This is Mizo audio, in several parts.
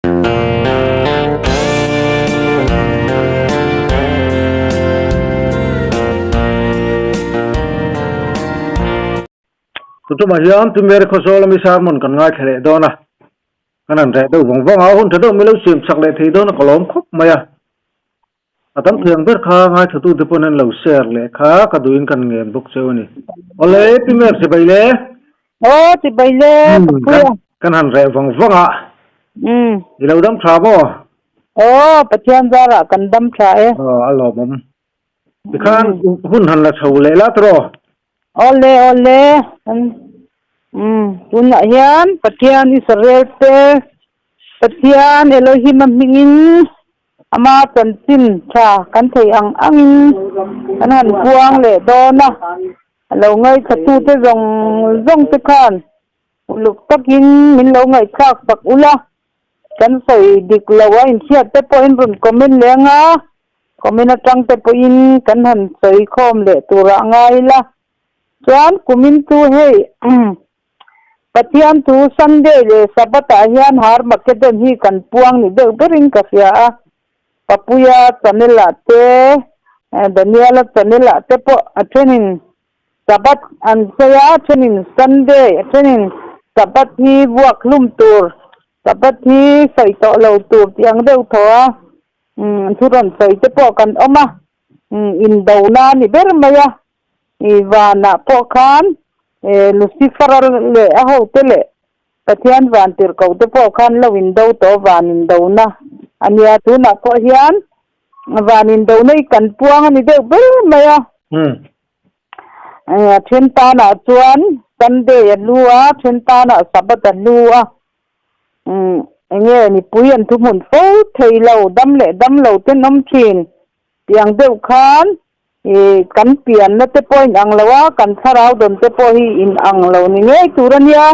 Tutumah hian Tumere Khawzawl ami sermon kan ngaithla leh dawn a, kan han reh deuh vawng vawng a, hun tha deuh milo siam chak leh thei dawn a ka lawm khawp mai a. A tam thiang ber kha ngaithlatute pawn an lo share leh kha ka duhin kan ngen bawk cheu a ni. Awle Pi Mer chibai le. Aw chibai le ka pui a. Kan han reh vang vang a. I lo dam tha maw? Aw Pathian zarah kan dam tha e. Aw a lawmawm. Tikhan hun han la chho leh la tawh. Awle awle tunah hian Pathian Israel te Pathian Elohim a hmingin Ama chanchin tha kan theih ang angin kan han puang leh dawn a, a lo ngaihthlatute zawng zawng te khan uluk takin min lo ngaihthlak sak ula, kan sawi dik lo a inhriat te pawhin rawn comment leh anga, comment atang te pawhin kan han sawi khawm leh turah ngai ila, chuan kumin chu hei Pathian thu Sunday leh Sabbath ah hian Harmageddon hi kan puang ni deuh berin ka hria a, Papuia channel ah te, Daniela channel ah te pawh a thenin Sabbath an sawi a, a thenin Sunday, a thenin Sabbath hi vuak hlum tur, Sabbath hi sawi tawh lo tur tih ang deuh thaw a, thu rawn sawi te pawh kan awm a, indona a ni ber mai a. I vanah pawh khan Lucifer-a leh a hote leh Pathian van tirhkohte pawh khan lo indo tawh van indona a nia. Tunah pawh hian van indona i kan puang a ni deuh ber mai a. A then tanah chuan Sunday a hlu a, then tanah Sabbath a hlu a. Enge mipui an thuhmun fo thei lo, dam leh dam lo ten awm thin tiang deuh khan I kan pianna te pawh in ang lo a, kan thlarau dawn te pawh hi in ang lo ni ngei tur a nia.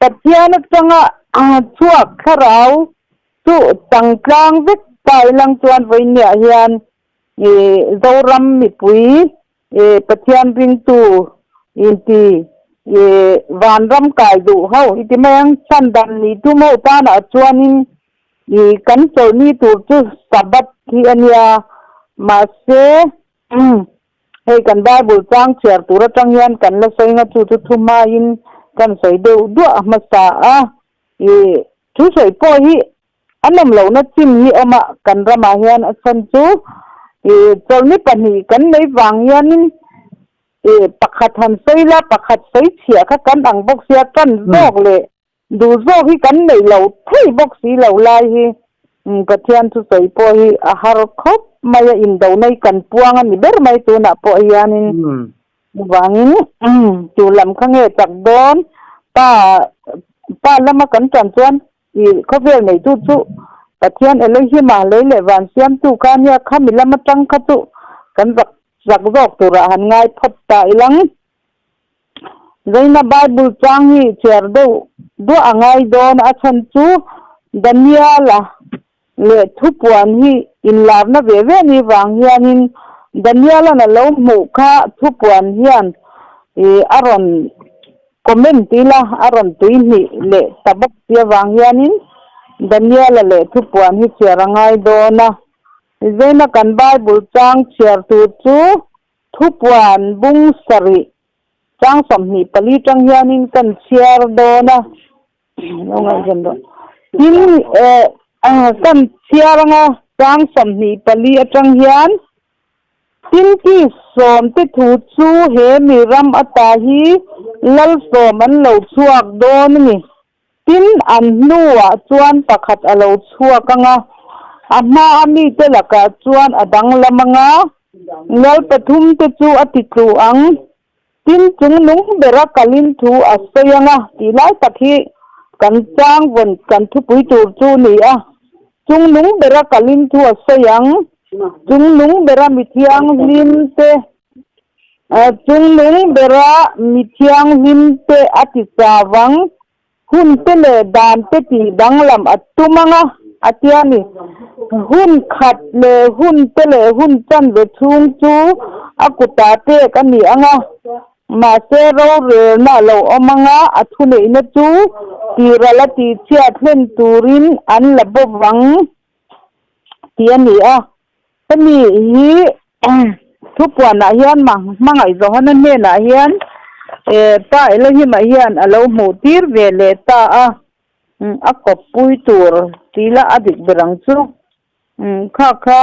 Pathian atanga chhuak thlarau chu changtlang vek ta ilang chuan vawiinniah hian i Zoram mipui i Pathian ringtu inti i vanram kai duh ho i ti mai ang, chhandam ni tum ho tanah chuanin I kan chawlhni tur chu Sabbath hi a nia, mahse hei kan Bible chang chhiar tur atang hian kan la sawi nga chu chu thu hmain kan sawi deuh duah hmasa a, i thu sawi pawh hi a nawm lohna chin hi awm a, kan ramah hian a chhan chu i chawlhni pahnih kan nei vang hianin i pakhat han sawi la pakhat sawi chhiah kha kan ang bawk sia tan zawk leh Duh zawk hi kan neih lo thei bawk si lo lai hi Pathian thusawi pawh hi a har khawp mai a, indona hi kan puang a ni ber mai tunah pawh hianin chuvangin tu lam kha nge chak dawn pa pa lama kan tan chuan i khawvel neitu chu Pathian Elohim-a lei leh van siamtu kha a nia khami lam atang kha chu kan zak zak zawk turah han ngai phawt ta ilang. Zaina Bible chang hi chhiar deuh duah a ngai dawn a chhan chu Daniela leh thupuan hi inlarna ve ve ni vang hianin Daniela'n a lo hmuh kha thupuan hian ih a rawn comment ila a rawn tuihnih leh ta bawk si avang hianin Daniela leh thupuan hi chhiar a ngai dawn a. Zaina kan Bible chang chhiar tur chu Thupuan bung sarih chang 24 tang hianin kan chhiar dawn a, lo ngaihven rawh. Tin, eh, kan chhiar anga chang 24 atang hian, Tin ki sawmte thu chu he mi ram ata hi lal sawm an lo chhuak dawn a ni. Tin, an hnuah chuan pakhat a lo chhuak ang a, a hmaa mite lakah chuan a danglam ang a, lal pathumte chu a ti tlu ang. Tin, chung nung bera kalin thu a sawi ang a, tih lai tak hi kan chang vawn kan thupui tur chu a ni a. Chung nung bera kalin thu a sawi ang, chung nung bera mi thianghlimte, Chung nung bera mi thianghlim te a ti chau ang, hun te leh dan te tih danglam a tum ang a, a ti a ni. Hun khat leh hun te leh hun chanve chhung chu a kutah pek a ni ang a. Mahse rorelna a lo awm anga a thuneihna chu tihral a tihchhiat hlen turin an la bawk vang tih a ni a. Hemi hi thupuanah hian hmangaih Johana hnenah hian Pa Elohim-a hian a lo hmuh tir ve leh ta a, a kawppui tur tih lah a dik ber ang chu. Kha kha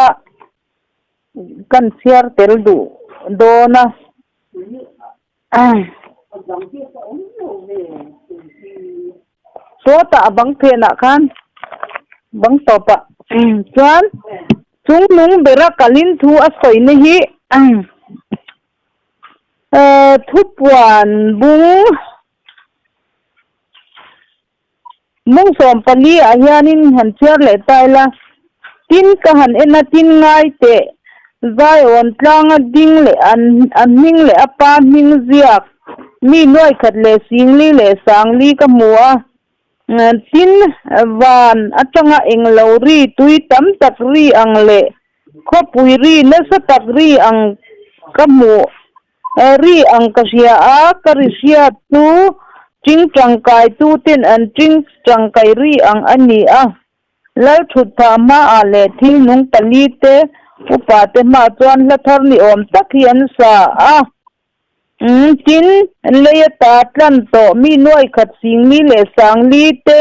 kan chhiar tel duh dawn a. Sawtah a bang phenah khan bang tawpah chuan chungnung bera kalin thu a sawina hi thupuan bung Mung 14 ah hianin han chhiar leh ta ila, tin ka han en a, tin ngai teh Zion tlanga ding leh an a hming leh a pa hming ziak mi nuai khat leh singli leh sangli ka hmu a, tin van atanga englo ri tui tam tak ri ang leh khawpui ri nasa tak ri ang ka hmu Ri ang ka hria a, ka ri hriat chu ting tangkaitu ten an ting tangkai ri ang a ni a. Lal thut phah hmaah leh thil nung pali te upa te hmaah chuan hla thar ni awm tak hi an sa a. Tin, lei ata tlan tawh mi nuai khat singli leh sangli te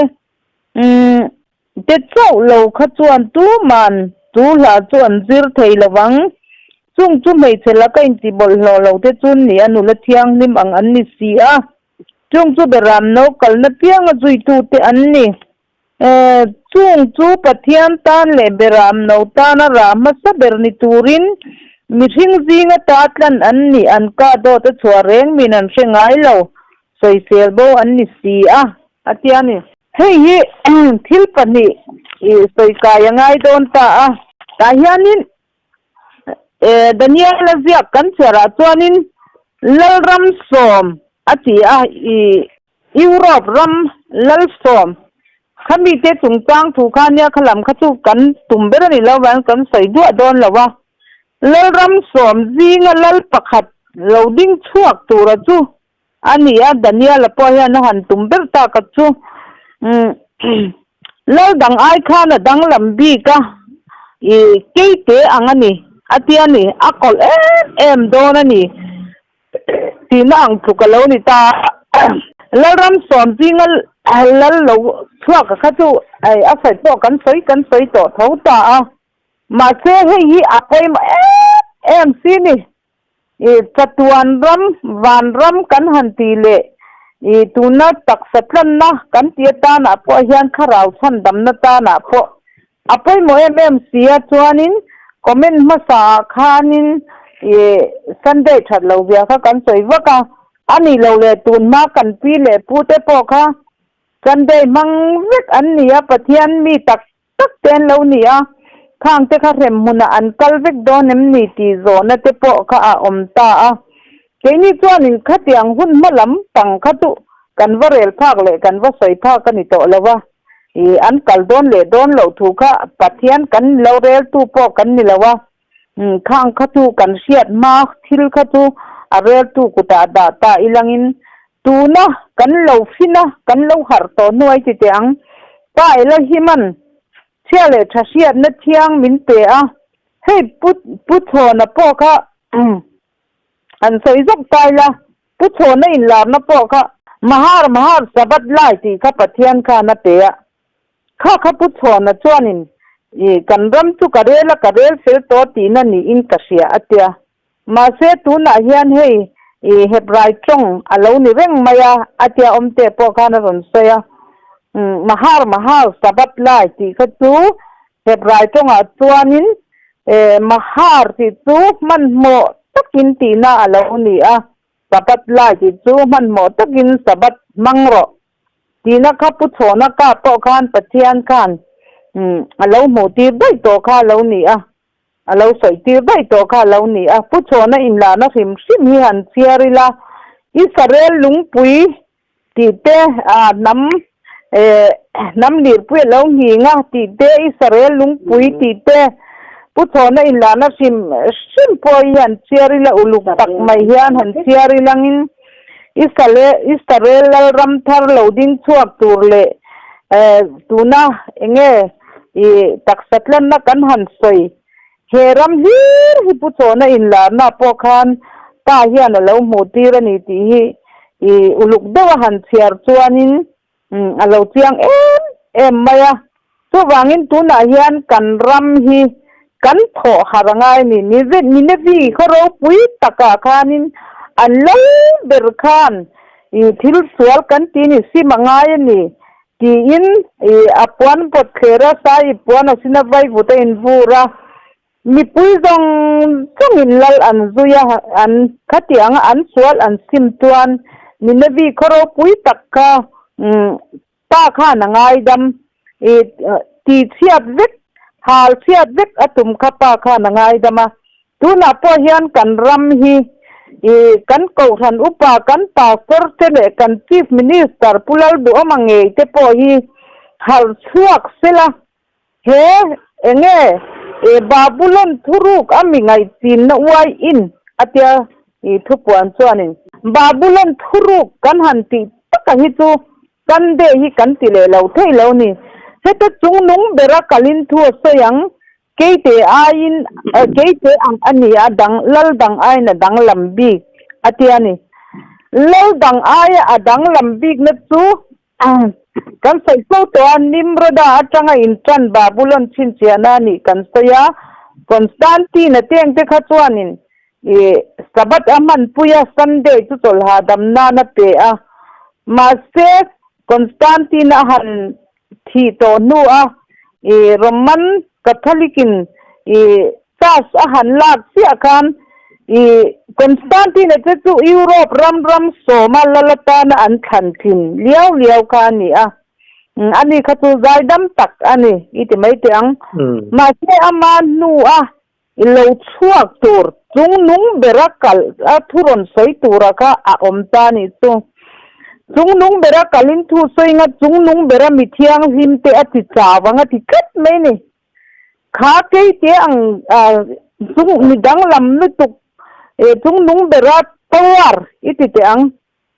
Te chauh lo kha chuan tuman chu hla chu an zir thei lo vang. Chung chu hmeichhe laka inti bawlhhlawh lo te chu ni a nula thianghlim ang an ni si a. Chung chu beram no kalna pianga zuitute an ni. Chung chu Pathian tan leh beram no tana rah hmasa ber ni turin mihring zinga ta tlan an ni an ka dawt a chhuah reng min an hre ngai lo. Sawisel bo an ni si a, a ti a ni. Hei hi thil pahnih i sawi kai a ngai dawn ta a. Tah hianin Daniel-a ziak kan chhiarah chuanin Lalram sawm a ti a, i Europe ram lal sawm kha mite chungchang thu kha nia kha lam kha chu kan tum ber a ni lo vang kan sawi duah dawn lo a. Lalram sawm zinga lal pakhat lo ding chhuak tura chu A ni a, Daniel-a pawh hian a han tum ber tak a chu. Lal dang ai khan a danglam bik a, i keite ang a ni, a ti a ni, a kawlh em em dawn a ni tihna ang tluk a lo ni ta a. Lalram sawm zinga lal lo chhuak a kha chu a sawi pawh kan sawi kan sawi tawh tho ta a, mahse hei hi a pawimawh em em si ni. I chatuan ram, van ram kan han tih leh i tuna taksa tlanna kan tih atanah pawh hian thlarau chhandamna tanah pawh a pawimawh em em si a, chuanin comment hmasa ah khanin i Sunday that lo zia kha kan sawi vak a, a nih loh leh tun hma kan pi leh pu te pawh kha Sunday hmang vek an ni a, Pathian mi tak tak te an lo ni a, khang te kha hrem hmunah an kal vek dawn em ni tih zawhna te pawh kha a awm ta a. Keini chuanin khatiang hun hma lam pang kha chu kan va rel phak leh kan va sawi phak a ni tawh lo a, ih an kal dawn leh dawn loh thu kha Pathian kan lo reltu pawh kan ni lo a, khang kha chu kan hriat hma thil kha chu a reltu kutah dah ta ilangin Tuna kan lo fin a, kan lo harh tawh hnuai ti teh ang. Pa Elohima'n chhia leh tha hriatna thiang min pe a, hei Pu Pu Chhawna pawh kha han sawi zawk ta ila, Pu Chhawna inlarna pawh kha Mahar Mahar Sabbath lai tih kha Pathian khan a pe a, kha kha Pu Chhawna chuanin i kan ram chu ka rel a, ka rel fel tawh tihna niin ka hria a tia. Mahse tunah hian hei i Hebrai tawng a lo ni reng mai a, a tia awmte pawh khan a rawn sawi a. Mahar Mahar Sabbath lai tih kha chu Hebrai tawngah chuanin Mahar tih chu hmanhmawh takin tihna a lo ni a, Sabbath lai tih chu hmanhmawh takin Sabbath hmang rawh tihna kha Pu Chhawna ka pawh khan Pathian khan a lo hmuh tir daih tawh kha a lo ni a. A lo sawi tir daih tawh kha a lo ni a, Pu Chhawna inlahna hrim hrim hi han chhiar ila, Israel lungpui tih te, hnam hnam lirpui a lo nghing a tih te, Israel lungpui tih te, Pu Chhawna inlahna hrim hrim pawh hi han chhiar ila, uluk tak mai hian han chhiar ilangin. Israel lalram thar lo ding chhuak tur leh tuna enge i taksa tlanna kan han sawi he ram hlir hi Pu Chawna inlarna pawh khan pa hian a lo hmuh tir a ni tih hi i uluk deuh a han chhiar chuanin a lo chiang em em mai a. Chuvangin tunah hian kan ram hi kan thawh harh a ngai a ni. Ninevi khaw ropui takah khanin an lo ber khan i thil sual kan ti ni sim a ngai a ni tiin i a puan pawt thler a, sai i puan a sin a vaivut a invur a. Mipui zawng zawngin lal an zui a, an khati anga an sual an sim chuan Ninevi khaw ropui tak kha pa khan a ngaidam i ti chhiat vek, hal chhiat vek a tum kha pa khan a ngaidam a. Tunah pawh hian kan ram hi i kan kohhran upa, kan pastor te leh kan chief minister Pu Lalduhawma ngei te pawh hi harh chhuak sela He enge e Babulon thuruk a mi ngaihchinna uai in a tia i thupuan chuanin Babulon thuruk kan han tih taka hi chu Sunday hi kan ti leh lo theih lo ni. Heta chungnung bera kalin thu a sawi ang, keite aiin keite ang a ni a dang lal dang aiin a danglam bik a tia ni. Lal dang aia a danglam bikna chu Kan sawi fo tawh a, Nimroda atanga inṭan Babulon chhinchhiahna a nih kan sawi a, Constantine-a tengte kha chuanin i Sabbath a hmanpui a, Sunday chu chawlhahdam nan a pe a. Mahse, Constantine-a han thih tawh hnu a, i Roman Catholic-in i Church a han lak chiah khan i Constantine te chu Europe ram ram sawma lal atana an thlan thin liau liau kha a ni a. Ani kha chu zaidam tak a ni i ti mai teh ang. Mahse ama hnua i lo chhuak tur chung nung bera kal a thu rawn sawi tura kha a awm ta a nih chu. Chung nung bera kalin thu sawi nga chung nung bera mi thianghlim te a ti chau ang a ti tlat mai ni. Kha keite ang chung mi danglam lutuk chung nung bera power i ti teh ang.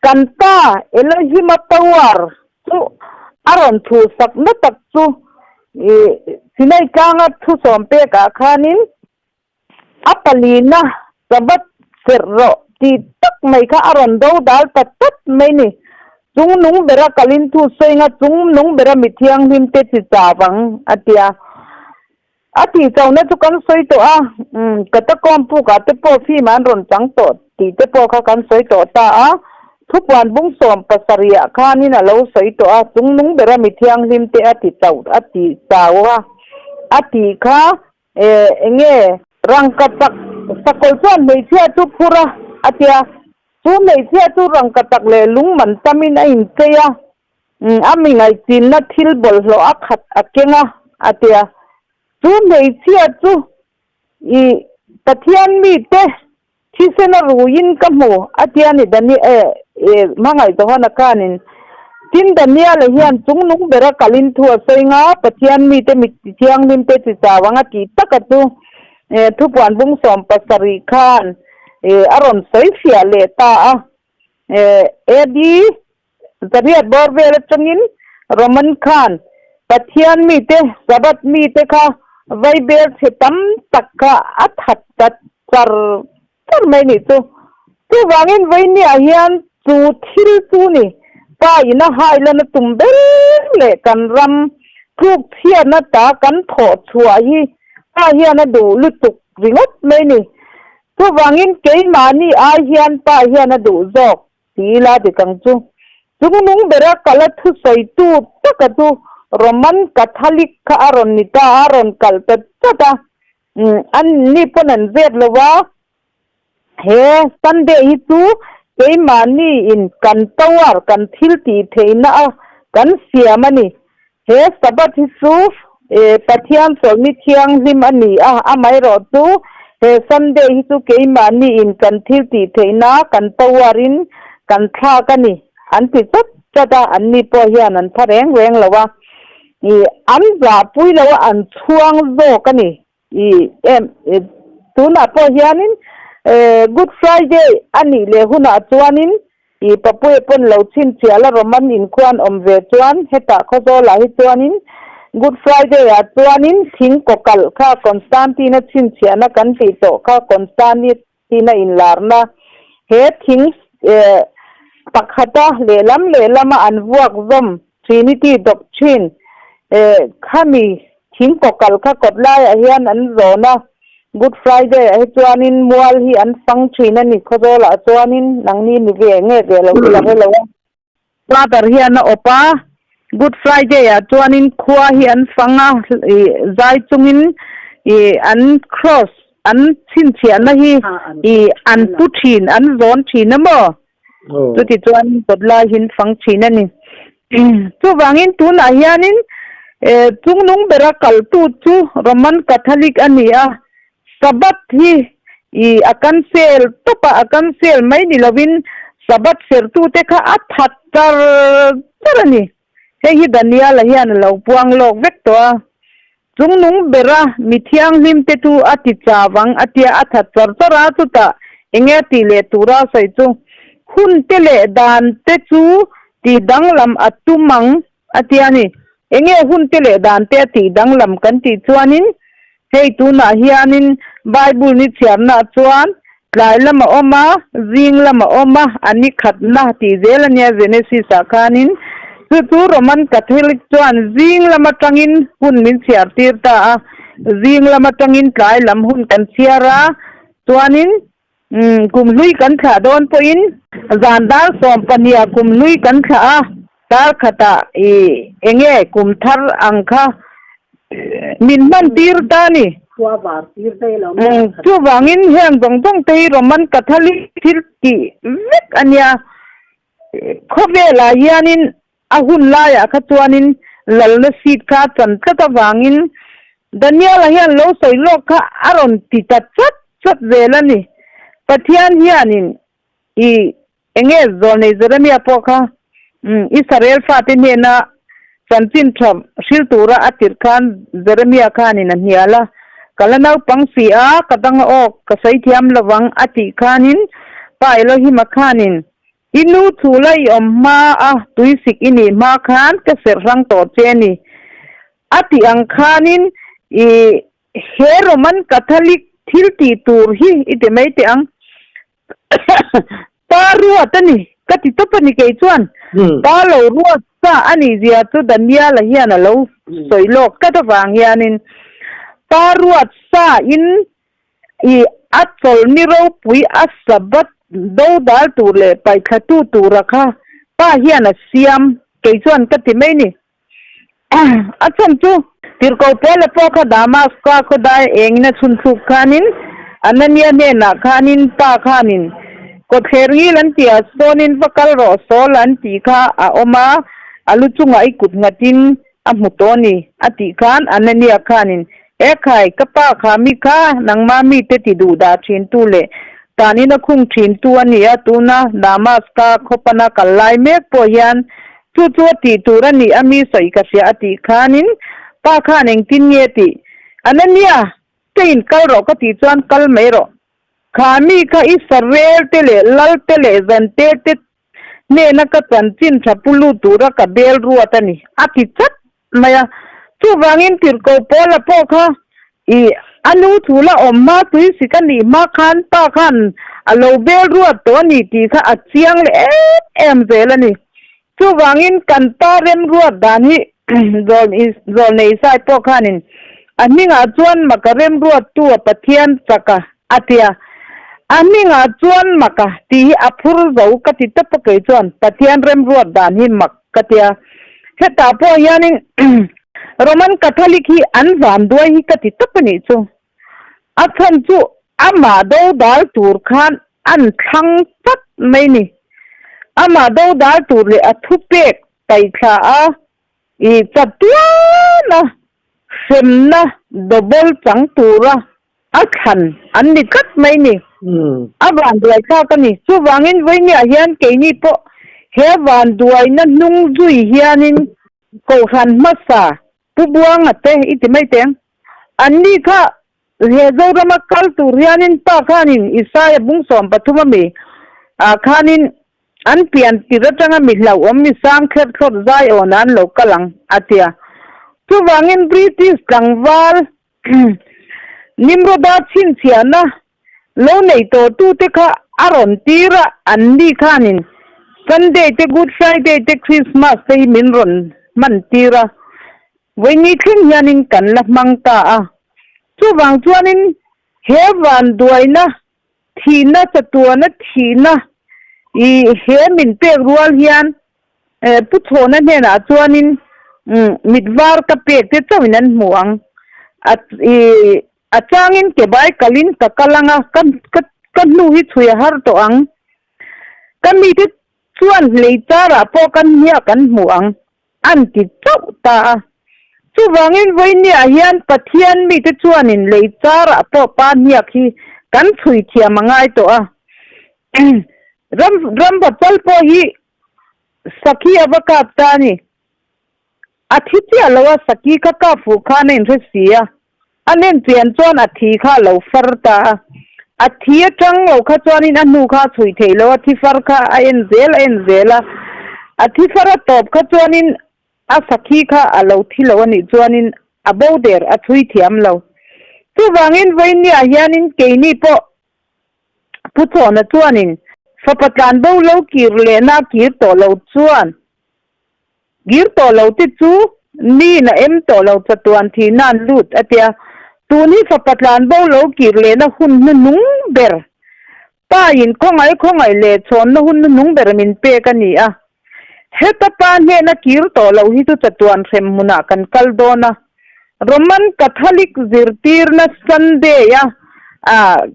Kan pa Elohim-a power chu a rawn thusak na tak chu i Sinai tlanga thusawm pekah khanin A palina Sabbath serh rawh tih tak mai kha a rawn do dal ta tlat mai ni. Chung nung bera kalin thu sawi nga chung nung bera mi thianghlim te chi chau ang a ti a. A tih chauhna chu kan sawi tawh a, Katakawm pukah te pawh fim an rawn chang tawh tih te pawh kha kan sawi tawh ta a. Thupuan bung 17ah khanin a lo sawi tawh a, chung nung bera mi thianghlim te a ti chauh a tih chau a a tih kha E, enge? Rangka chak sakawlh chuan hmeichhia chu phur a, a ti a. Chu hmeichhia chu rangka chak leh lung man tamin a inchei a, a mi ngaihchinna thil bawlhhlawh a khat a keng a, a ti a. Chu hmeichhia chu i Pathian mite Thisen a ruiin ka hmu, a ti a ni Dani eh eh hmangaih Johana khanin. Tin, Daniela hian chungnung bera kalin thu a sawi nga, Pathian mite mit thianghlim te chi chau ang a tih taka chu eh thupuan bung 17 khan eh a rawn sawi fiah leh ta a. Eh AD Zariat bawr vel atangin Roman khan Pathian mite, Sabbath mite kha vaibel chhe tam tak kha a that ta char char mai nih chu. Chuvangin vawinia hian chu thil chu ni pa ina hailana tum ber leh kan ram tluk chhiatna ta kan thawh chhuah hi pa hian a duh lutuk ringawt mai ni. Chuvangin keimahni ai hian pa hian a duh zawk. Ti ila dik ang chu. Chungnung bera kala thusawitu taka chu Roman Catholic kha a rawn ni ta a, a rawn kalh ta chat a. An ni pawn an zep lo a, he Sunday hi chu keimahni in kan power, kan thil tih theihna a kan siam a ni. He Sabbath hi chu Pathian chawlhni thianghlim a ni a, amaherawh chu he Sunday hi chu keimahni in kan thil tih theihna kan power in kan thlak a ni an ti chat chat a, an ni pawh hian an tha reng reng lo a, an zahpui lo a, an chhuang zawk a ni. I em tunah pawh hianin Good Friday a nih leh hunah chuanin. I Papuia pawn lo chhinchhiah la Roman inkhua an awm ve chuan hetah Khawzawlah hi chuanin Good Friday ah chuanin thing kawkalh kha Constantine-a chhinchhiahna kan tih tawh kha Constantine-a inlarna he thing pakhata lehlam lehlama an vuak zawm Trinity doctrine khami thing kawkalh kha kawt laiah hian an zawn a, Good Friday ah hi chuanin mual hi an fang thin a ni, Khawzawlah chuanin nangni ni ve nge ve lo chu la hre lo a. Father hian a awp a, Good Friday ah chuanin khua hi an fang a, ih zai chungin ih an cross an chhinchhiahna hi ih an pu thin, an zawn thin a maw? Chuti chuan kawt lai hi an fang thin a ni. Chuvangin tunah hianin chungnung bera kaltu chu Roman Catholic a ni a, Sabbath hi ih a cancel tawp a, a cancel mai ni lovin Sabbath sertute kha a that char char a ni. Hei hi Daniel-a hian a lo puang lawk vek tawh a, Chungnung bera mi thianghlim te chu a ti chau ang a tia a that char char a, chutah enge a tih leh tura a sawi chu hun te leh dan te chu tih danglam a tum ang a tia a ni. Enge hun te leh dan te a tih danglam kan tih chuanin hei tunah hianin Bible ni chhiarnaah chuan tlai lam a awm a, zing lam a awm a, a ni khatna tih zel a nia Genesis ah khanin. Chu chu Roman Catholic chuan zing lam atangin hun min chhiar tir ta a, zing lam atangin tlai lam hun kan chhiar a, chuanin kum hlui kan thlah dawn pawhin zan dar 12 ah kum hlui kan thlah a, dar khatah ih enge kum thar ang kha Min hman tir ta a ni. Chuvangin heng zawng zawng te hi Roman Catholic thil tih vek a nia. Khawvelah hianin a hun laiah kha chuanin lalna seat kha a chan tlat avangin Daniel-a hian lo sawi lawk kha a rawn ti ta chat chat zel a ni. Pathian hianin I enge zawlnei Jeremia pawh kha Israel fate hnena chanchin tha hril tura a tirh khan Jeremia khanin a hnial a, Ka la naupang si a, ka dang a awk, ka sawi thiam lovang a tih khanin Pa Elohima khanin I nu chhula i awm hma a tuisik i nih hma khan ka serh hrang tawh che a ni a tih ang khanin i he Roman Catholic thil tih tur hi i ti mai teh ang. Pa ruat a ni, ka ti tawp a ni kei chuan. Pa lo ruat sa a nih zia chu Daniel-a hian a lo sawi lawk tlat avang hianin pa ruat sa in i a chawlhni ropui a Sabbath dodal tur leh paihthla tu tura kha pa hian a siam kei chuan ka ti mai ni. A chhan chu Tirhkoh Paula pawh kha Damaska khawdai engin a chhun thluk khanin Anania hnenah khanin pa khanin kawtthler ngil an tih ah sawnin va kal rawh Saul an tih kha a awm a, a lu chungah i kut nghatin a hmu tawh a ni a tih khan Anania khanin Ekhai, ka pa kha mi kha nangma mite ti duh dah thintu leh tanin a khung thintu a ni a, tuna Damaska khawpana kal lai mek pawh hian Chu chu a tih tur a nih a mi sawi ka hria a tih khanin pa khan engtin nge tih Anania ka in kal rawh ka tih chuan kal mai rawh. Kha mi kha i sarel te leh lal te leh zante te hnena ka chanchin tha pu lut tura ka bel ruat a ni a ti chat mai a. Chuvangin tirhkoh Paula pawh kha I a nu thu la awm hma tuisik a nih hma khan pa khan a lo bel ruat tawh a ni tih kha a chiang leh em em zel a ni. Chuvangin kan pa remruat dan hi Zawlnei Isai pawh khanin a hmingah chuan maka remruattu a Pathian chak a a ti a. A hmingah chuan maka tih hi a phur zo ka ti tawp a kei chuan Pathian remruat dan hi mak ka ti a. Hetah pawh hianin Roman Catholic hi an vanduai hi ka ti tawp a nih chu. A chhan chu amah dodal tur khan an thlang tlat mai ni. Amah dodal tur leh a thupek paihthla a i chatuan a hremna double chang tura a thlan an ni tlat mai ni. A vanduai thlak a ni. Chuvangin vawinia hian keini pawh he vanduaina hnung zui hianin Kohhran hmasa Pu Buanga te i ti mai teng. Anni kha he Zorama kal tur hianin pa khanin Isaia bung 13 ami ah khanin. An pian tir atanga mi hlauhawm mi sang thler thlawt zai awnah an lo kal ang, a ti a. Chuvangin British tlangval Nimroda chhinchhiahna lo nei tawhtute kha a rawn tir a, anni khanin Sunday te, Good Friday te, Christmas te hi min rawn hman tir a, vawiini thleng hianin kan la hmang ta a. Chuvang chuanin he vanduaina Thihna chatuana thihna i he min pek rual hian Pu Chhawna hnenah chuanin mit var ka pek te chauhin an hmu ang. A i a changin ke bai kalin ka kal ang a, ka ka ka hnu hi chhui a har tawh ang. Ka mite chuan hlei charah pawh kan hniak an hmu ang. An ti chauh ta a. Chuvangin vawinia hian Pathian mite chuanin lei charah pawh pa hniak hi kan chhui thiam a ngai tawh a. Ram ramvachal pawh hi sakhi a va kap ta a ni. A thi chiah lo a, sakhi kha kap fuh khan a inhre si a. A len chian chuan a thi kha a lo far ta a. A thi atang lo kha chuanin a hnu kha a chhui theih lo a, thi far kha a en zel a en zel a. A thi far a tawp kha chuanin a sakhi kha a lo thi lo a nih chuanin a bo der a chhui thiam lo. Chuvangin vawinia hianin keini pawh Pu Chawna chuanin fapa tlanbo lo kir lehna a kir tawh lo chuan Kir tawh lo te chu mi na em tawh lo chatuan thihna an lut a tia. Tun hi fapa tlan bo lo kir lehna hun hnuhnung ber, pa in khawngaih khawngaih leh chhawnna hun hnuhnung ber min pek a ni a. Heta pa hnena kir tawh lo hi chu chatuan hrem hmunah kan kal dawn a. Roman Catholic zirtirna Sunday a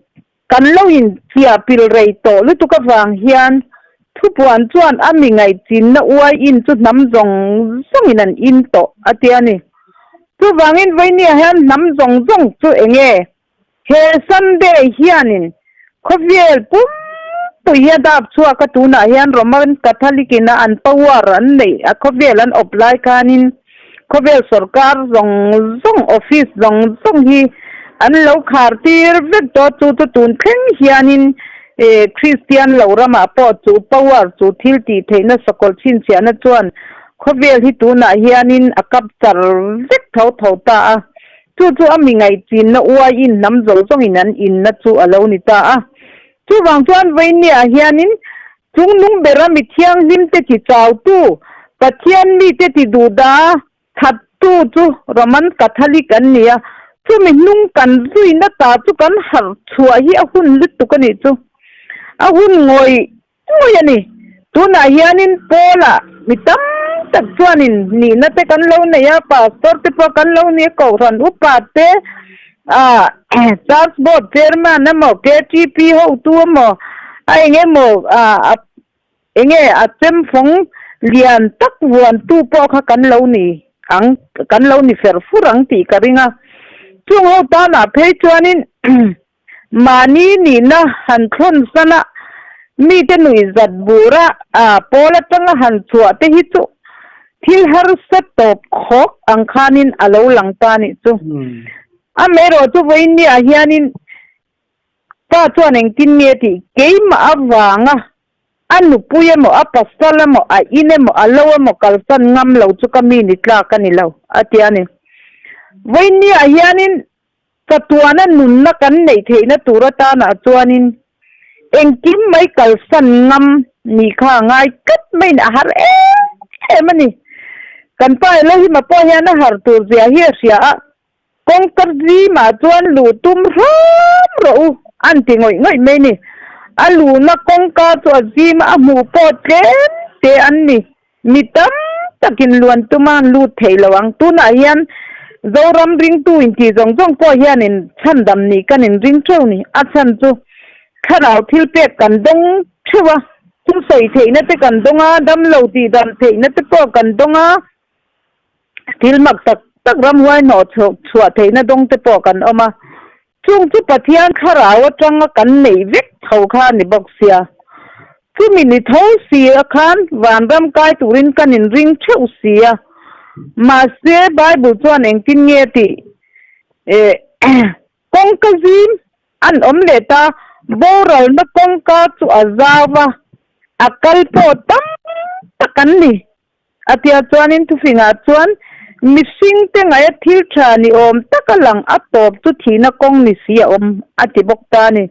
Kan lo in chiah pil rei tawh lutuk avang hian thupuan chuan a mi ngaihchinna uai in chu hnam zawng zawngin an in tawh a ti a ni. Chuvangin vawinia hian hnam zawng zawng chu eng nge? He Sunday hianin khawvel pumpui hi a dap chhuak a, tunah hian Roman Catholic in a an power an neih a khawvel an awp lai khanin Khawvel sorkar zawng zawng office zawng zawng hi an lo khar tir vek tawh chu chu tun thleng hianin Kristian lo ramah pawh chu power chu thil tih theihna sakawlh chhinchhiahna chuan khawvel hi tunah hianin a kap char vek tho tho ta a, chu chu a mi ngaihchinna uaiin hnam zawng zawngin an inna chu a lo ni ta a. Chuvang chuan vawinia hianin Chungnung bera mi thianghlimte ti chautu, Pathian mite ti duhda thattu chu Roman Catholic an ni a, chumi hnung kan zuina ta chu kan harh chhuah hi a hun lutuk a nih chu. A hun ngawih ngawih a ni. Tunah hianin Paula mi tam tak chuanin nihna te kan lo nei a, Pastor te pawh kan lo ni a, Kohhran upa te, ah Church Board Chairman emaw, KTP hotu emaw, a eng emaw ah eng nge a chemfawng lian tak vuantu pawh kha kan lo ni ang, kan lo ni fer fur ang tih ka ring a. Chung ho tanah phei chuanin mahni nihna han thlawn sana mite nuihzat bura ah pawl atanga han chhuah te hi chu Thil harsa tawp khawk ang khanin a lo lang ta nih chu. Amaherawh chu vawiinniah hianin pa chuan engtin nge tih keimah avanga a nupui emaw, a pasal emaw, a in emaw, a lo emaw kalsan ngam lo chu ka mi ni tlak a ni lo, a ti a ni. Vawiinniah hianin Chatuana nunna kan neih theihna tur atanah chuanin engkim mai kalsan ngam nih kha a ngai tlat maiin a har em em a ni. Kan pa Elohim-a pawh hian a har tur zia hi a hria a, kawngka zimah chuan luh tum hram rawh u an ti ngawih ngawih mai ni. A luhna kawngka chu a zim a, a hmuh pawh tlem te an ni. Mi tam takin luan tuma an lut thei lo ang. Tunah hian Zoram ringtu intih zawng zawng pawh hianin chhandam nih kan inring theuh ni. A chhan chu thlarau thil pek kan dawng theuh a, thil sawi theihna te kan dawng a, damlo tihdam theihna te pawh kan dawng a, thil mak tak tak ramhuai hnawh chhuah theihna dawng te pawh kan awm a. Chung chu Pathian thlarau atanga kan neih vek tho kha a ni bawk sia. Chumi ni tho si a khan vanram kai turin kan inring theuh si a. Mahse Bible chuan engtin nge tih eh kawngka zim an awm leh ta, boralna kawngka chu a zau va. A kal pawh tam tak an ni. A tia chuanin thufingah chuan mihringte ngaia thil tha ni awm taka lang a tawp chu thihna kawng ni si a awm a ti bawk ta a ni.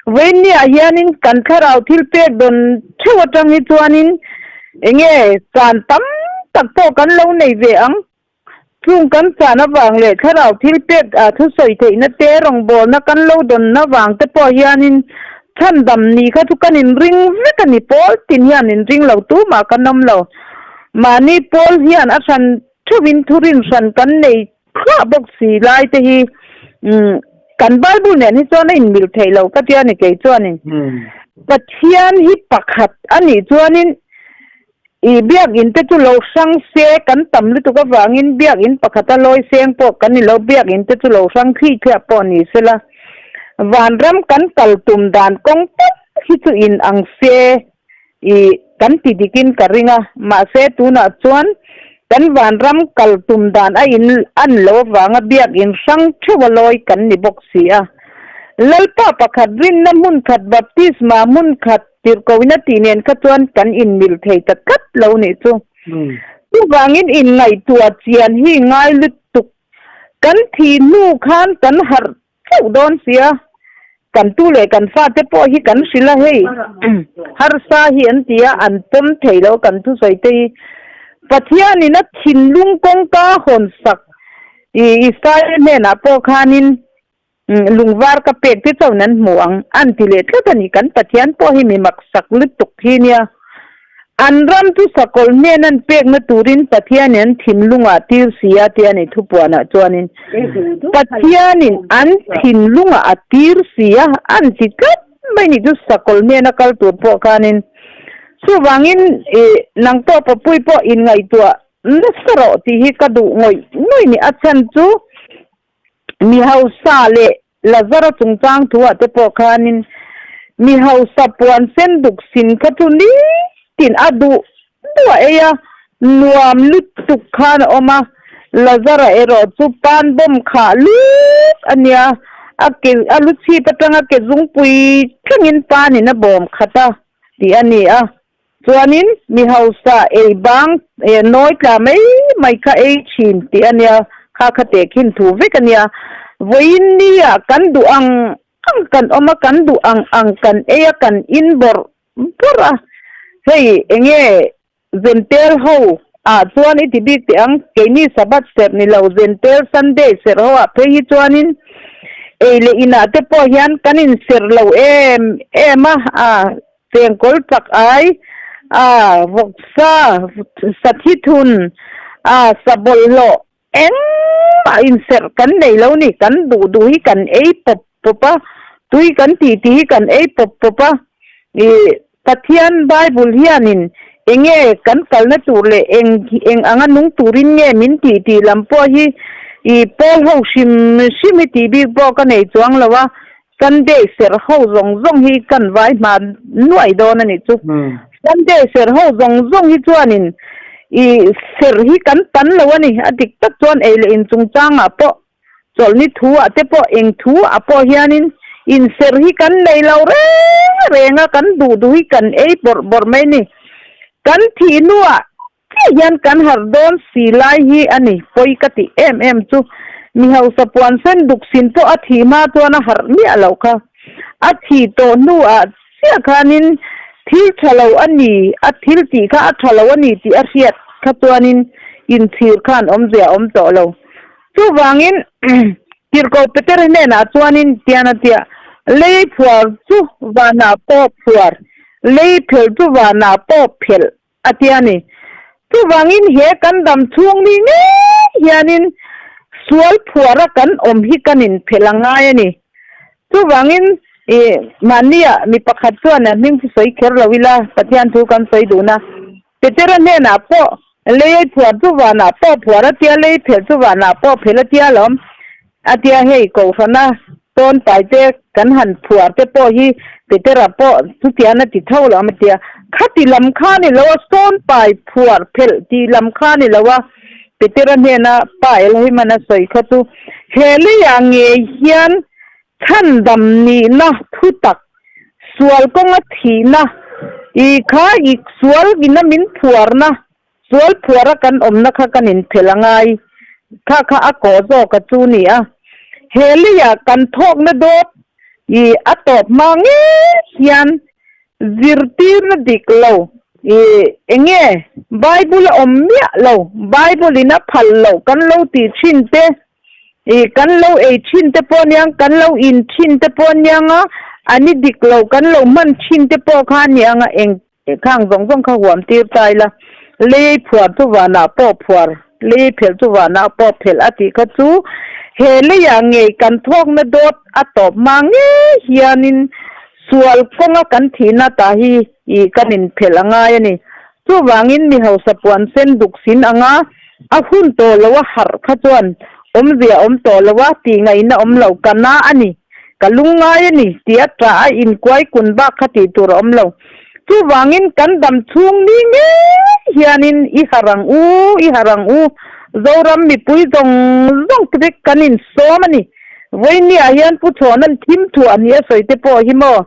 Vawiinniah hianin kan thlarau thil pek dawn theuh atang hi chuanin enge chan tam tak pawh kan lo nei ve ang. Chung kan chan avang leh thlarau thil pek ah thusawi theihna te rawngbawlna kan lo dawn avang te pawh hianin chhandam ni kha chu kan inring vek a ni. Pawl tin hian inring lo tumah kan awm lo. Mahni pawl hian a hran theuhin thurin hran kan nei thluah bawk si lai te hi kan Bible nen hi chuan a inmil theih lo ka tia ni kei chuanin Pathian hi pakhat a nih chuanin I biakinn te chu lo hrang se, kan tam lutuk avangin biakinn pakhata lawi seng pawh kan ni lo, biakinn te chu lo hrang thli thliah pawh ni sela, vanram kan kal tum dan kawng tak hi chu in ang se i kan ti dikin ka ring a, mahse tunah chuan kan vanram kal tum dan a in an lo avanga biakinn hrang theuha lawi kan ni bawk si a. Lalpa pakhat rinna hmun khat baptisma hmun khat Tirhkohina tih nen kha chuan kan inmil thei ta tlat lo nih chu. Chuvangin inngaihtuah chian hi ngai lutuk. Kan thih hnu khan kan harh chauh dawn sia. Kan tu leh kan fate pawh hi kan hrilh a hei harsa hi an ti a, an pawm thei lo kan thusawi te hi. Pathianin a thinlung kawngka hawn sak Israel hnenah pawh khanin Lungvar ka pek te chauhin an hmu ang, an ti leh tlat a ni. Kan Pathian pawh hi mi maksak lutuk hi nia. An ram chu sakawlh hnen an pekna turin Pathianin an thinlungah tir si a tia ni thupuanah chuanin Pathianin an thinlungah a tir si a, an ti tlat mai ni chu sakawlh hnena kal tur pawh khanin. Chuvangin nang pawh Papui pawh inngaihtuah nasa rawh tih hi ka duh ngawih ngawih ni. A chhan chu Mi hausa leh Lazara chungchang thuah te pawh khanin mi hausa puan sen duk sin kha chu nitin a duh duh a ei a, nuam lutuk khan a awm a. Lazara erawh chu pan bawm khah lut a nia, a ke a lu chhip atanga ke zungpui thlengin panin a bawm khat a tih a ni a. Chuanin mi hausa ei bang eh nawi tla mai mai kha ei thin tih a nia, kha kha tehkhin thu vek a nia. Vawiin nia kan duh ang ang kan awm a, kan duh ang ang kan ei a, kan in bawrh bawrh a. Hei enge Zentel ho ah chuan i ti bik teh ang, keini Sabbath serh ni lo Zentel Sunday serh ho ah phei hi chuanin ei leh inah te pawh hian kan inserh lo em em a, ah Chengkawl chak ai, a vawksa, sathi thun, a sa bawlhhlawh engmah inserh kan nei lo ni. Kan duh duh hi kan ei pawp pawp a, tui kan tih tih hi kan ei pawp pawp a. I Pathian Bible hianin enge kan kalna tur leh eng eng anga nung turin nge min tih tih lam pawh hi i pawl ho hrim hrim hi tih bik pawh ka nei chuang lo a. Sunday serh ho zawng zawng hi kan vai hma nuai dawn a nih chu. Sunday serh ho zawng zawng hi chuanin i serh hi kan tan lo a ni. A dik tak chuan ei leh in chungchangah pawh chawlhni thu ah te pawh eng thu ah pawh hianin in serh hi kan nei lo reng reng a, kan duh duh hi kan ei bawrh bawrh mai a ni. Kan thih hnuah Chiah hian kan harh dawn si lai hi a ni, pawi ka tih em em chu. Mi hausa puan sen duk sin pawh a thih hma chuan a harh miah loh kha. A thih tawh hnuah chiah khanin thil tha lo a ni, a thil tih kha a tha lo a ni tih a hriat kha chuanin inchhir khan awmzia a awm tawh lo. Chuvangin Tirhkoh Peter hnenah chuanin tian a tia, Lei phuar chu vanah pawh phuar, lei phelh chu vanah pawh phelh. A ti a ni. Chuvangin he kan dam chhung ni ngei hianin sual phuara kan awm hi kan inphelh a ngai a ni. Chuvangin i mahnia mi pakhat chuan a hming chu sawi kher lo ila, Pathian thu kan sawi duhna Petera hnenah pawh lei phuar chu vanah pawh phuar a tia, lei phelh chu vanah pawh phelh a tia alawm. A tia hei Kohhrana tawn pai te kan han phuar te pawh hi Petera pawh chutian a ti tho lo a tia. Khati lam kha ni lo a, sawn pai phuar phelh tih lam kha ni lo a, Petera hnena Pa Elohim-an a sawi kha chu he leiah ngei hian chhandam nihna thutak, sual kawnga thihna. I kha i sual ina min phuarna, sual phuara kan awmna kha kan inphelh a ngai. Kha kha a kawh zawk a chu ni a. He leiah kan thawkna dawt i a tawp hma ngei hian zirtirna dik lo i enge Bible a awm miah lo, Bible in a phal loh kan lo tih thin te I kan lo ei thin te pawh aniang, kan lo in thin te pawh aniang a, a ni dik lo kan lo hman thin te pawh kha aniang a, eng khang zawng zawng kha huam tir ta ila, lei phuar chu vanah pawh phuar, lei phelh chu vanah pawh phelh a tih kha chu he leiah ngei kan thawkna dawt a tawp hma ngei hianin sual kawnga kan thihna tah hi i kan inphelh a ngai a ni. Chuvangin mi hausa puan sen duk sin anga a hun tawh lo a harh kha chuan awmzia awm tawh lo a tih ngaihna awm lo, ka na a ni, ka lungngai a ni tih a ṭah a inkuai kun bak kha tih tur a awm lo. Chuvangin kan dam chhung ni ngei hianin i harh ang u, i harh ang u, Zoram mipui zawng zawng te kan insawm a ni. Vawinia hian Pu Chhawna'n thim thuah ni a sawi te pawh hi maw?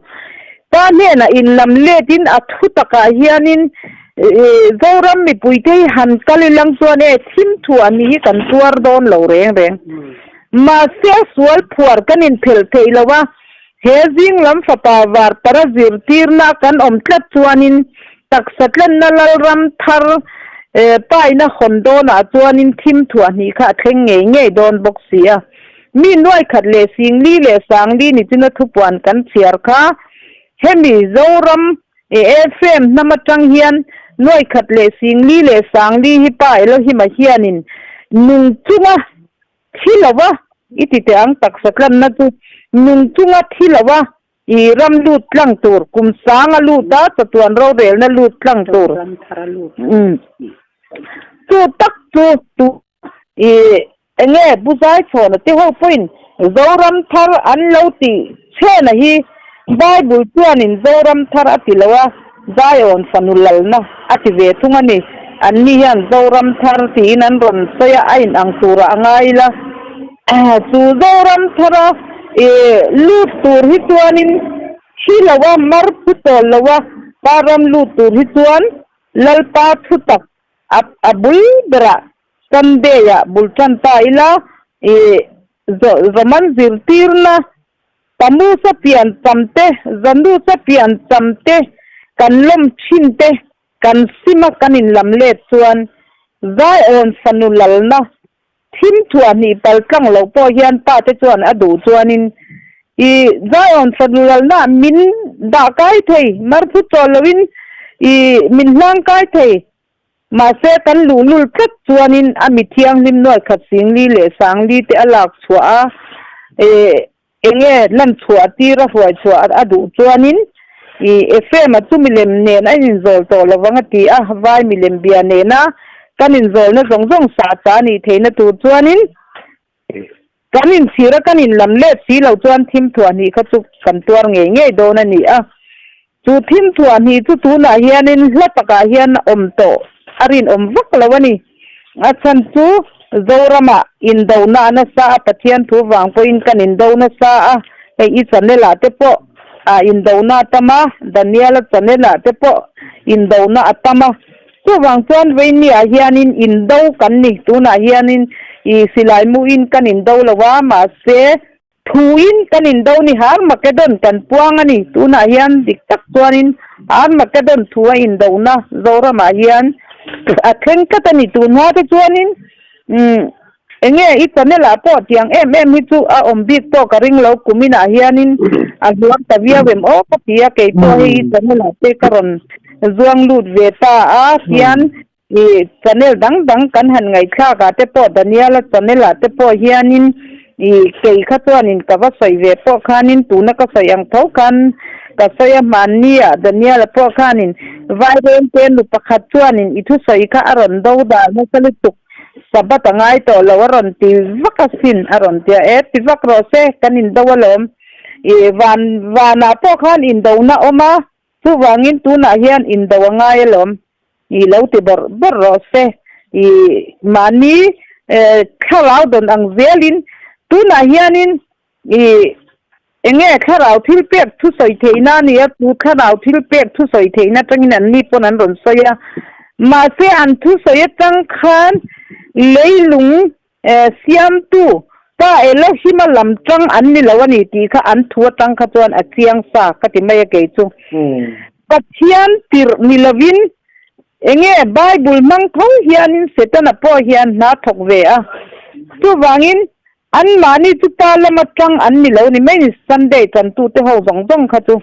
Pa hnenah inlam letin a thu takah hianin Zoram mipuite hi han kal ilang chuan e thim thuah ni hi kan tuar dawn lo reng reng. Mahse a sual phuar kan inphelh theih lo a, he zing lam fapa var para zirtirna kan awm tlat chuanin taksa tlenna Lalram thar paina hawn dawnah chuanin thim thuah hnih kha a thleng ngei ngei dawn bawk si a. Mi nuai khat leh singli leh sangli ni china thupuan kan chhiar kha hemi Zoram Ephraim hnam atang hian nuai khat leh singli leh sangli hi pa Elohima hianin nung chunga thi lova i ti teh ang taksa tlanna chu nung chunga thi lova i ram lut tlang tur kum sanga lut a chatuan rorelna lut tlang tur chu tak chu tu I enge Pu Zaichhawna te ho pawhin Zoram thar an lo tih chhena hi Bible chuanin Zoram thar a ti lo a, Zion fanu lalna a ti ve thung a ni. Anni hian Zoram thar tiin an rawn sawi a, a inang turah a ngai ila. Chu Zoram thara i lut tur hi chuanin thi lo a, mar phu tawl lo a, pa ram lut tur hi chuan Lalpa thu tak A a bul berah Sunday-ah bul tan ta ila i Roman zirtirna Tamusa pian cham te, Zanusa pian cham te kan lawm thin te kan sima kan inlam let chuan Zion fanu lalna Thim thuah hnih pal tlang loh pawh hian pa te chuan a duh chuanin i Zion fanu lalna min dah kai thei, marphu chawl loin i min hlang kai thei. Mahse kan luhlul tlat chuanin a mi thianghlim nuai khat singli leh sangli te a lak chhuah a, i Enge lan chhuah tir a hruai chhuah a duh chuanin i Ephraim-a chu milem nen a inzawl tawh lo vang a ti a, vai milem bia nena kan inzawlna zawng zawng sah chah a nih theihna tur chuanin kan inchhir a kan inlam let si lo chuan thim thuah hnih kha chu kan tuar ngei ngei dawn a ni a. Chu thim thuah hnih chu tunah hianin hla takah hian a awm tawh a rinawm vak lo a ni. A chhan chu Zoramah indona a nasa a, Pathian thu vang pawhin kan indo nasa a, hei i channel ah te pawh ah indona a tam a, Daniel-a channel ah te pawh indona a tam a. Chuvang chuan Veini-ah hianin indo kan ni, tunah hianin i silai muin kan indo lo a, mahse Thuin kan indo ni Harmageddon kan puang a ni. Tunah hian dik tak chuanin Harmageddon thu a indona Zoramah hian a thleng tlat a ni. Tun hma te chuanin umm enge i channel ah pawh tiang em em hi chu a awm bik pawh ka ring lo kuminah hianin a hluar ta viau em aw ka ti a kei pawh hei i channel ah te ka rawn zuang lut ve ta a hian I channel dang dang kan han ngaihthlak ah te pawh Daniela channel ah te pawh hianin i kei kha chuanin ka va sawi ve pawh khanin tuna ka sawi ang tho khan ka sawi a hmanni ah Daniela pawh khanin Vaireng te nu pakhat chuanin i thusawi kha a rawn do dan nasa lutuk Sabbath a ngai tawh lo a rawn ti vak asin a rawn ti a e ti vak rawh se kan indo alawm i van vanah pawh khan indona awm a Chuvangin tunah hian indo a ngai alawm, i lo ti bawrh bawrh rawh se. I mahni thlarau dawn ang zelin tunah hianin i Enge thlarau thil pek thu sawi theihna a ni a, chu thlarau thil pek thu sawi theihna atangin an ni pawn an rawn sawi a. Mahse an thu sawi atang khan leilung siamtu Pa Elohim-a lam tang an ni lo a ni tih kha an thu atang kha chuan a chiang sa ka ti mai a kei chu. Pathian tirh ni lovin enge Bible hmang tho hianin Setana pawh hian hna thawk ve a. Chuvangin Anmahni chu pa lama tang an ni lo ni mai ni, Sunday tantute ho zawng zawng kha chu.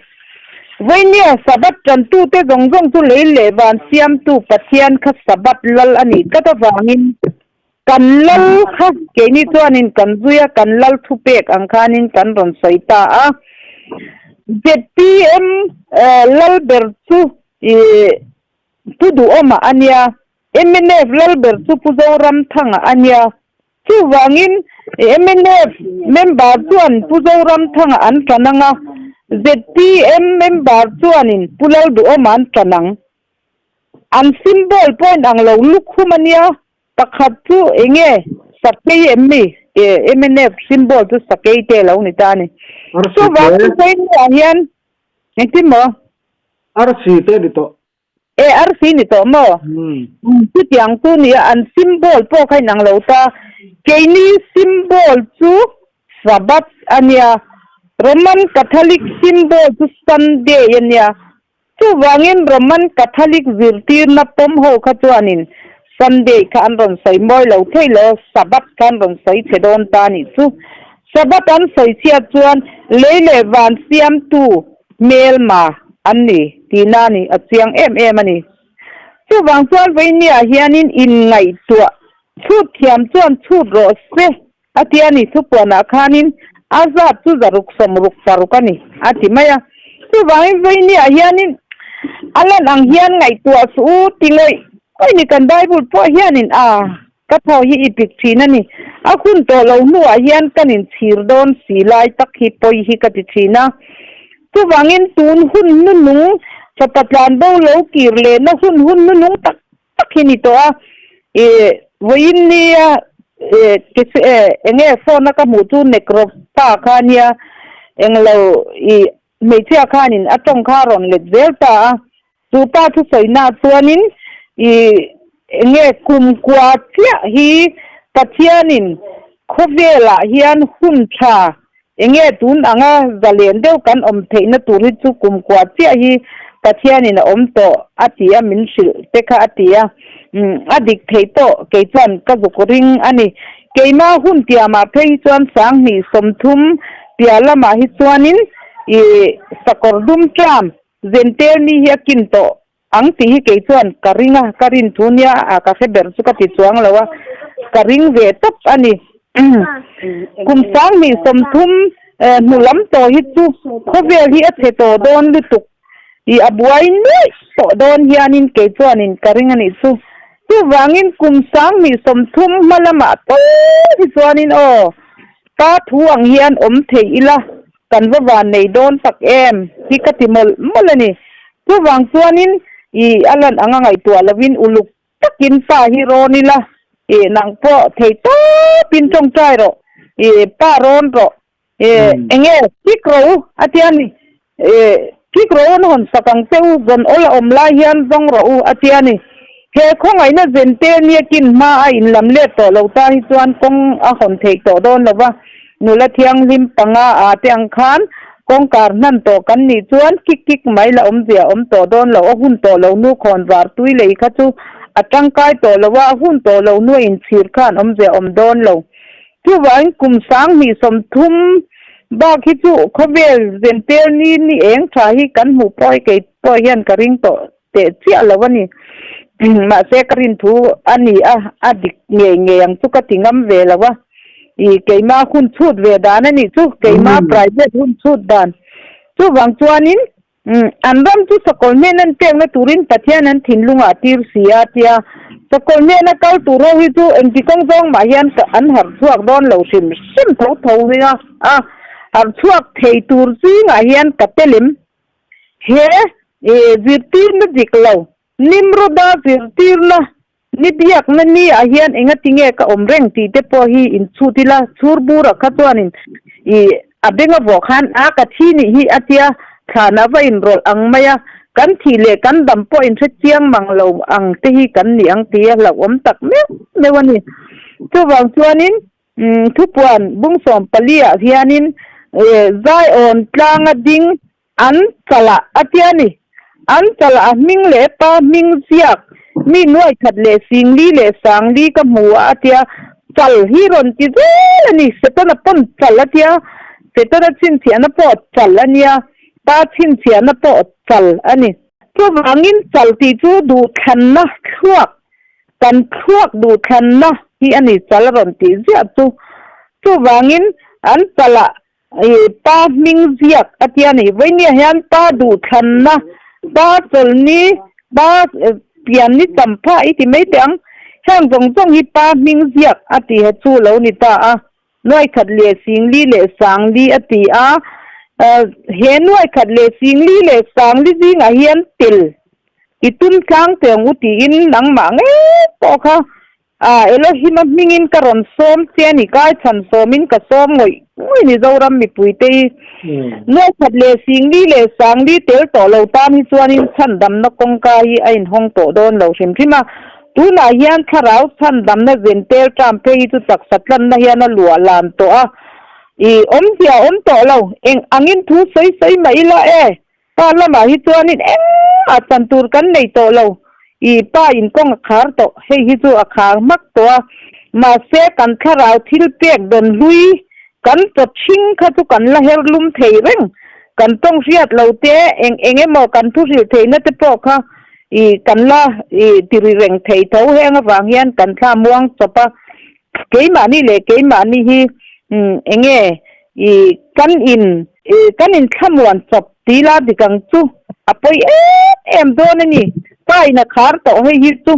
Vawinia Sabbath tantute zawng zawng chu lei leh van siamtu Pathian kha Sabbath lal a nih tlat avangin kan lal kha keini chuanin kan zui a, kan lal thupek ang khanin kan rawn sawi ta a. ZPM lal ber chu ih Pu Duhawma a nia, mnf lal ber chu Pu Zoramthanga a nia. Chuvangin mnf member chuan Pu Zoramthanga an tan ang a, zpm member chuanin Pu Lalduhawma an tan ang. An symbol pawh in ang lo lukhum a nia, pakhat chu enge sakei em mi? Mnf symbol chu sakei te lo ni ta a ni. Chuvangin China ah hian engtin maw? Arsi te ni tawh. E arsi ni tawh maw? Chutiang chu nia an symbol pawh kha inang lo ta. Keini symbol chu Sabbath a nia, Roman Catholic symbol chu Sunday a nia. Chuvangin Roman Catholic zirtirna pawm ho kha chuanin Sunday kha an rawn sawi mawi lo thei lo, Sabbath kha an rawn sawi chhe dawn ta a nih chu. Sabbath an sawi chhiat chuan lei leh van siamtu hmelma an ni tihna a ni, a chiang em em a ni. Chuvang chuan Vainia hianin inngaihtuah chhut thiam chuan chhut rawh se a ti a ni, thupuanah khanin a zat chu zaruk sawmruk paruk a ni a ti mai a. Chuvangin Vainia hianin a lan ang hian ngaihtuah suh u ti ngawih ngawih ni kan Bible pawh hianin a Ka thaw hi i pik thin a ni. A hun tawh lo hnuah hian kan inchhir dawn si lai tak hi pawi hi ka ti thin a. Chuvangin tun hun hnunung fapa tlan bo lo kir lehna hun hun hnunung tak tak hi ni tawh a. I vawiin nia enge phone a ka hmuh chu Nekro pa kha nia englo i hmeichhia khanin a tawng kha a rawn let zel ta a. Chu pa thusawinak chuanin i enge kum kua chiah hi Pathianin khawvelah hian hun tha enge tun anga zalen deuh kan awm theihna tur hi chu kum kua chiah hi Pathianin a awm tawh a ti a min hrilh te kha a ti a. A dik theih pawh kei chuan ka zuk ring a ni. Keima hun tiamah phei hi chuan 2030 piah lamah hi chuanin i sakawr dum tram Zentel mi hi a kin tawh ang tih hi kei chuan ka ring a, ka rin thu nia a ka hre ber chu ka ti chuang lo a, ka ring ve tawp a ni. Kum 2030 hnu lam tawh hi chu khawvel hi a chhe tawh dawn lutuk i a buai nuaih tawh dawn hianin kei chuanin ka ring a nih chu. Chuvangin kum 2030 hma lamah tawh hi chuanin aw Pa thu ang hian awm thei ila kan va van nei dawn tak em hi ka ti mawlh mawlh a ni. Chuvang chuanin i a lan anga ngaihtuah lovin uluk takin pa hi rawn ila i nang pawh thei tawpin tawngtai rawh i pa rawn rawh i enge kik rawh u a tia ni i kik rawh u an hawn sak ang che u zawn awl a awm lai hian zawng rawh u a tia ni. He khawngaihna zente niakin hma a inlam let tawh lo ta hi chuan kawng a hawn theih tawh dawn lo va, nula thianghlim panga a te ang khan kawngkar hnan tawh kan nih chuan kik kik mai la awmzia awm tawh dawn lo, a hun tawh lo nu khawn var tui lei kha chu a tangkai tawh lo a, a hun tawh lo nu a inchhir khan awmzia awm dawn lo. Chuvangin kum 2030 bak hi chu khawvel zentel ni ni eng tha hi kan hmuh pawh hi kei pawh hian ka ring tawh teh chiah lo a ni. Mahse ka rin thu a ni a, a dik ngei ngei ang chu ka ti ngam ve lo a. I keima hun chhut ve dan a nih chu, keima private hun chhut dan. Chuvang chuanin an ram chu sakawlh hnen an pekna turin Pathian an thinlungah a tir si a tia. Sakawlh hnena kal tur ho hi chu engti kawng zawng mah hian an harh chhuak dawn lo hrim hrim tho tho nia a. Harh chhuak thei tur zingah hian ka telem He zirtirna dik lo, Nimroda zirtirna ni biakna ni ah hian engatinge ka awm reng tih te pawh hi inchhut ila, chhur bura kha chuanin i A benga vawh khan a ka thi nih hi a tia, thlan a va inrawlh ang mai a, kan thih leh kan dam pawh inhre chiang mang lo ang te hi kan ni ang tih a hlauhawm tak meuh meuh a ni. Chuvang chuanin thupuan bungsawm pali ah hianin Zaiawn tlanga ding An chalah a tia ni. An chalah a hming leh pa hming ziak mi nuai khat leh singli leh sangli ka hmu a a tia. Chal hi rawn ti zel a ni. Setana pawn chal a tia. Setana chhinchhiahna pawh chal a nia. Pa chhinchhiahna pawh chal a ni. Chuvangin chal tih chu duhthlanna thluak, kan thluak duhthlanna hi a ni chal a rawn tih ziah chu. Chuvangin an chalah I pa hming ziak a tia ni. Vawinia hian pa duhthlanna, pa chawlhni, pa pian ni tam phah i ti mai teh ang. Heng zawng zawng hi pa hming ziak a ti he chu lo ni ta a. Nuaikhat leh Singli leh Sangli a ti a. He nuaikhat leh Singli leh Sangli zingah hian tel i tum tlang teh ang u tiin nangmah ngei pawh kha A, Elohim-a hmingin ka rawn sawm che a ni, kai chhan sawmin ka sawm ngawih ngawih ni Zoram mipuite hi. Nuaikhat leh Singli leh Sangli tel tawh lo tan hi chuanin chhandamna kawngka hi a inhawng tawh dawn lo hrim hrim a. Tunah hian thlarau chhandamna zentel ṭam phei hi chu taksa tlanna hian a luah lan tawh a. I, awmzia a awm tawh lo, eng angin thu sawi sawi mah ila e, Pa lamah hi chuanin engmah chan tur kan nei tawh lo, i pa in kawng a khar tawh, hei hi chu a khar hmak tawh a, mahse kan thlarau thil pek dawn hlui kan chaw ṭhing kha chu kan la her lum thei reng, kan tawng hriat lo te eng eng emaw kan thu hrilh theihna te pawh kha i kan la i ti ri reng thei tho, heng avang hian kan thla muang chawp a, keimahni leh keimahni hi eng nge i kan in Kan inthlamuan chawp ti la dik ang chu a pawi em em dawn a ni. Pa in a khar tawh hei hi chu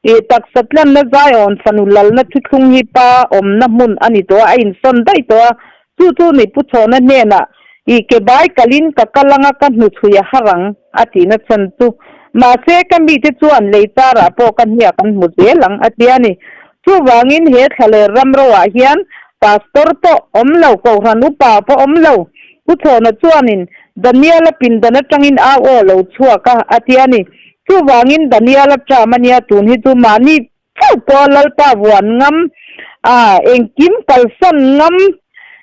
i taksa tlanna zaiawn fanu lalna thuthlung hi pa awmna hmun a ni tawh a, a insawn daih tawh a. Chu chu ni Pu Chhawna hnenah i ke bai kalin ka kal anga ka hnuchhui a har ang a tihna chhan chu. Mahse ka mite chuan lei charah pawh ka hniak an hmu zel ang a ti a ni. Chuvangin he thlaler ram roah hian Pastor pawh awm lo, Kohhran upa pawh awm lo. Pu Chhawna chuanin Daniel-a pindan atangin au aw lo chhuak a, a ti a ni. Chuvangin Daniel-a ṭam a nia tun hi chu mahni chauh pawh Lalpa vuan ngam, a engkim kalsan ngam,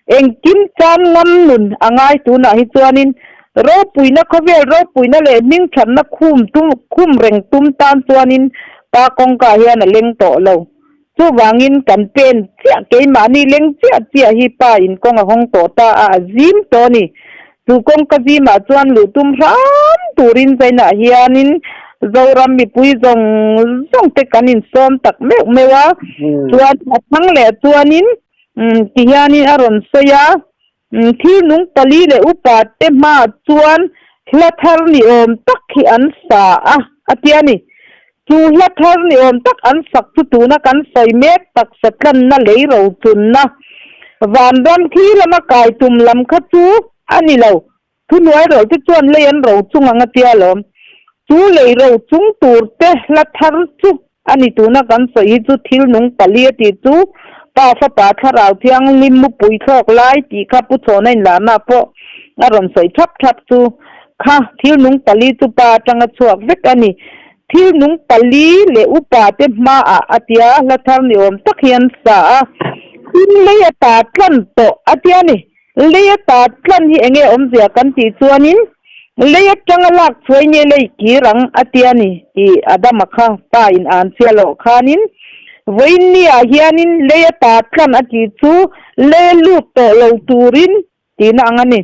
engkim chan ngam nun a ngai tunah hi chuanin ropuina khawvel ropuina leh hmingṭhatna khum tum khum reng tum tan chuanin pa kawngka hian a leng tawh lo. Chuvangin kan pen chiah keimahni leng chiah chiah hi pa in kawng a hawng tawh ta a, a zim tawh a ni. Chu kawng ka zimah chuan luh tum hram turin China hianin Zoram mipui zawng zawng te kan insawm tak meuh meuh a. Chuan a thlang leh chuanin ti hianin a rawn sawi a, Thil nung pali leh upa te hmaah chuan hla thar ni awm tak hi an sa a, a ti a ni. Chu hla thar ni awm tak an sak chu tuna kan sawi mek taksa tlanna lei rochunna vanram khi lama kai tum lam kha chu a ni lo. Thuhnuai rawh te chuan lei an ro chung ang a tia lawm. Chu lei ro chung tur te hla thar chu a ni tuna kan sawi hi chu thil nung pali a tih chu Pa fapa thlarau thianghlim mupui thlawk lai tih kha Pu Chhawna inlarna pawh a rawn sawi thap thap chu kha thil nung pali chu pa atanga chhuak vek a ni. Thil nung pali leh upa te hmaah a tia hla thar ni awm tak hian sa a tin lei a ta tlan tawh a tia ni. Lei a ta tlan hi enge awmzia kan tih chuanin lei atanga lak chhuai nge lei kir ang a tia ni tih Adama kha pa in an chhia loh khanin vawiin ah hianin lei a ta tlan a tih chu lei a lut tawh lo turin tihna ang a ni.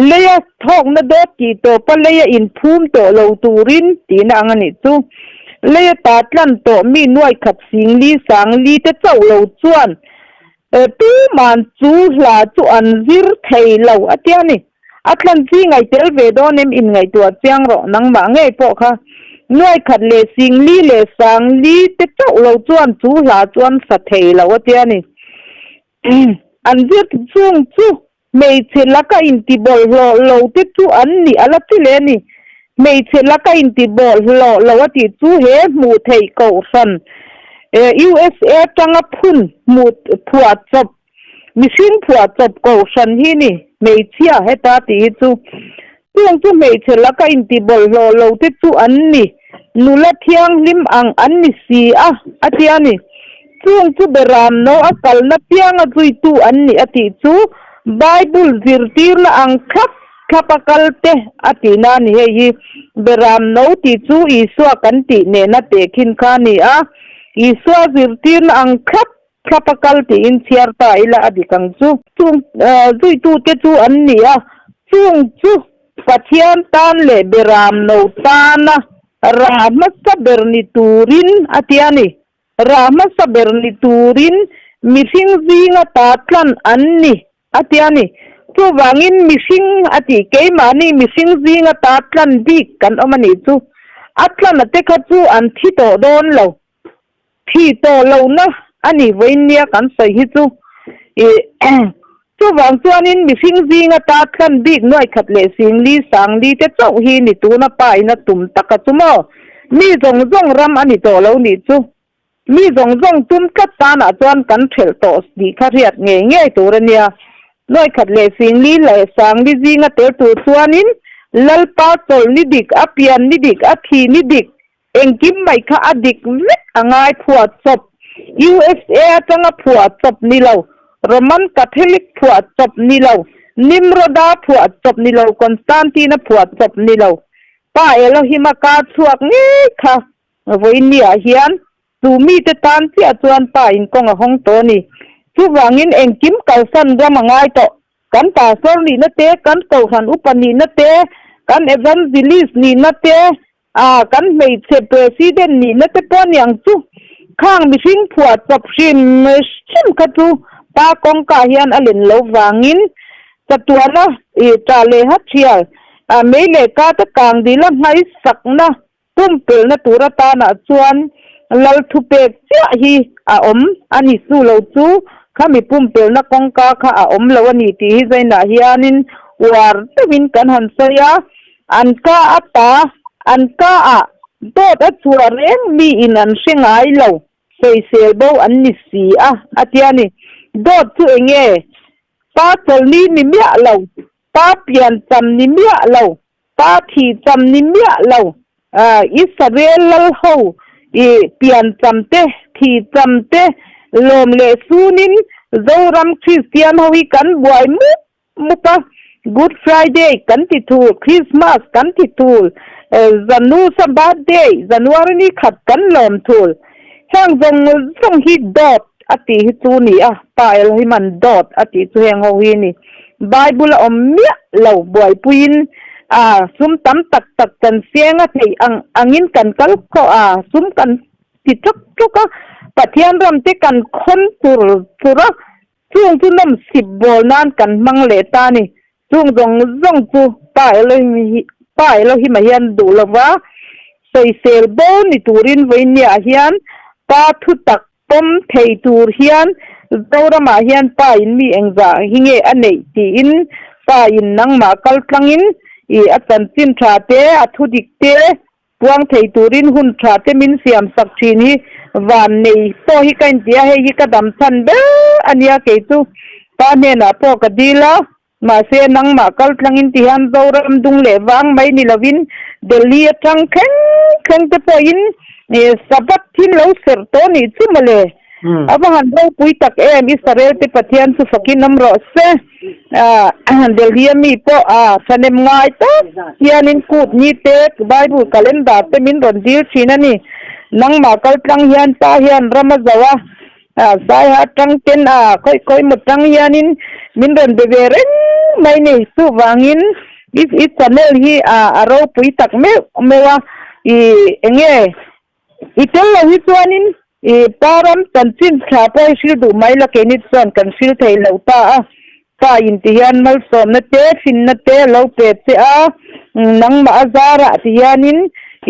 Lei a thawkna dawt tih tawpa lei a inphum tawh lo turin tihna ang a nih chu. Lei a ta tlan tawh mi nuai khat singli sangli te chauh lo chuan Tuman chu hla chu an zir thei lo a tia ni. A thlan chi ngaihtel ve dawn em inngaihtuah chiang rawh nangmah ngei pawh kha. Nuai khat leh singli leh sangli te chauh lo chuan chu hla chu an sa thei lo a tia ni. An zir chung chu hmeichhe laka intibawlhhlawh lo te chu an ni a la ti leh a ni. Hmeichhe laka intibawlhhlawh lo a tih chu he hmuh theih kohhran USA atanga phun hmuh phuah chawp, mihring phuah chawp kohhran hi ni. Hmeichhia heta tih hi chu chung chu hmeichhe laka intibawlhhlawh lo te chu an ni, nula thianghlim ang an ni si a, a ti a ni. Chung chu beram no a kalna pianga zuitu an ni a tih chu Bible zirtirna ang thlap thlap a kal te a tihna a ni. Hei hi beram no tih chu Isua kan tih nena tehkhin kha a ni a, Isua zirtirna ang thlap Thlapa kal tiin chhiar ta ila a dik ang chu. Chung zuitute chu an ni a, chung chu Pathian tan leh Beram no tana rah hmasa ber ni turin a ti a ni. Rah hmasa ber ni turin mihring zinga ta tlan an ni a ti a ni. Chuvangin mihring a tih keimahni mihring zinga ta tlan bik kan awm a nih chu. A tlana te kha chu an thi tawh dawn lo. Thi tawh lohna a nih vawiin nia kan sawi hi chu ih chuvang chuanin mihring zinga ta tlan bik nuai khat leh singli sangli te chauh hi ni tuna pa in a tum tak a chu maw? Mi zawng zawng ram a ni tawh lo nih chu. Mi zawng zawng tum tlat tanah chuan kan thelh tawh tih kha hriat ngei ngei tur a nia. Nuai khat leh singli leh sangli zinga tel tur chuanin Lalpa chawlh ni dik, a pian ni dik, a thih ni dik, Engkim mai kha a dik vek a ngai phuah chawp. USA atanga phuah chawp ni lo, Roman Catholic phuah chawp ni lo, Nimroda phuah chawp ni lo, Constantine-a phuah chawp ni lo. Pa Elohim-a kar chhuak ngei kha vawiinniah hian chu mite tan chiah chuan Pa in kawng a hawng tawh a ni. Chuvangin engkim kalsan ram a ngai tawh. Kan pastor nihna te, kan kohhran upa nihna te, kan evangelist nihna te, A, kan hmeichhe President nihna te pawh aniang chu, khang mihring phuah chawp hrim hrim kha chu pa kawngka hian a len lo vangin chatuana i ṭah leh ha ṭhial, a mei leh ka te kang dila hmaisakna pumpelhna tur atanah chuan lal thupek chiah hi a awm a ni chu lo chu khami pumpelhna kawngka kha a awm lo a ni tih hi zainah hianin uar deuhin kan han sawi a. An ka a ta, an ka ah dawt a chhuah reng mi in an hre ngai lo, sawisel bo an ni si a, a ti a ni. Dawt chu eng nge? Pa chawlhni ni miah lo, pa pian cham ni miah lo, pa thih cham ni miah lo, Israel lal ho i pian cham te, thih cham te, lawm leh sunin Zoram Kristian ho hi kan buai mup Mup a, Good Friday kan ti thul, Christmas kan ti thul, Zanu Sabbath Day, January ni khat kan lawm thul. Heng zawng zawng hi dawt a tih hi chu ni a, Pa Elohima'n dawt a tih chu heng ho hi a ni. Bible a awm miah lo buaipuiin a sum tam tak tak kan seng a theih ang angin kan kal khawh a, sum kan ti ṭawk ṭawk a, Pathian ram te kan khawn tur tur a, Chung chu nawm sip bawl nan kan hmang leh ta a ni. Chung zawng zawng chu Pa Elohim hi Pa Elohim-a hian duh lova sawisel bo ni turin vawinia hian Pa thutak pawm thei tur hian Zoramah hian Pa in mi engzah hi nge a neih tiin Pa in nangmah kal tlangin i a chanchin tha te, a thudik te, Puang thei turin hun tha te min siam sak thin hi van nei pawh hi ka inti a, hei hi ka dam chhan ber a nia kei chu pa hnenah pawh ka dil a, mahse nangmah kal tlangin ti hian Zoram dung leh vang mai ni lovin Delhi atang thleng thleng te pawhin Sabbath thin lo serh tawh nih chu mawle. A va han ropui tak em, Israel te Pathian chu fakin awm rawh se. Delhi a mi pawh a thanem ngai tak hianin kut ni te Bible calendar te min rawn dil thin a ni. Nangmah kal tlang hian pa hian ram a zo a, Saiha tang ten a khawi khawi maw tang hianin min rawn be ve reng mai ni. Chuvangin i channel hi a ropui tak meuh meuh a, i enge I tel lo hi chuanin i pa ram chanchin thla pawh i hril duh mai la keini chuan kan hril thei lo ta a, pa in ti hian malsawmna te finna te a lo pe che a, nangmah a zarah ti hianin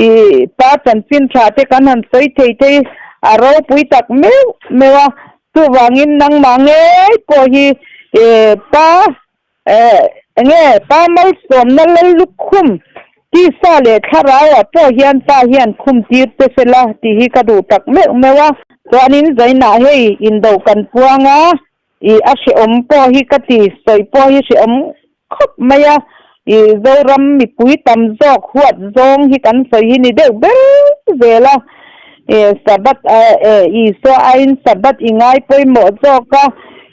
i pa chanchin tha te kan han sawi thei thei a ropui tak meuh meuh a, chuvangin nangmah ngei pawh hi i pa Enge pa malsawmna lal lukhum tisa leh thlarauah pawh hian pa hian khum tir che se la tih hi ka duh tak meuh meuh a. Chuanin zainah hei indo kan puang a, I a hrehawm pawh hi ka ti, sawi pawh hi hrehawm khawp mai a, i Zoram mipui tam zawk huat zawng hi kan sawi hi ni deuh ber zel a, i Sabbath Isua aiin Sabbath i ngai pawimawh zawk a,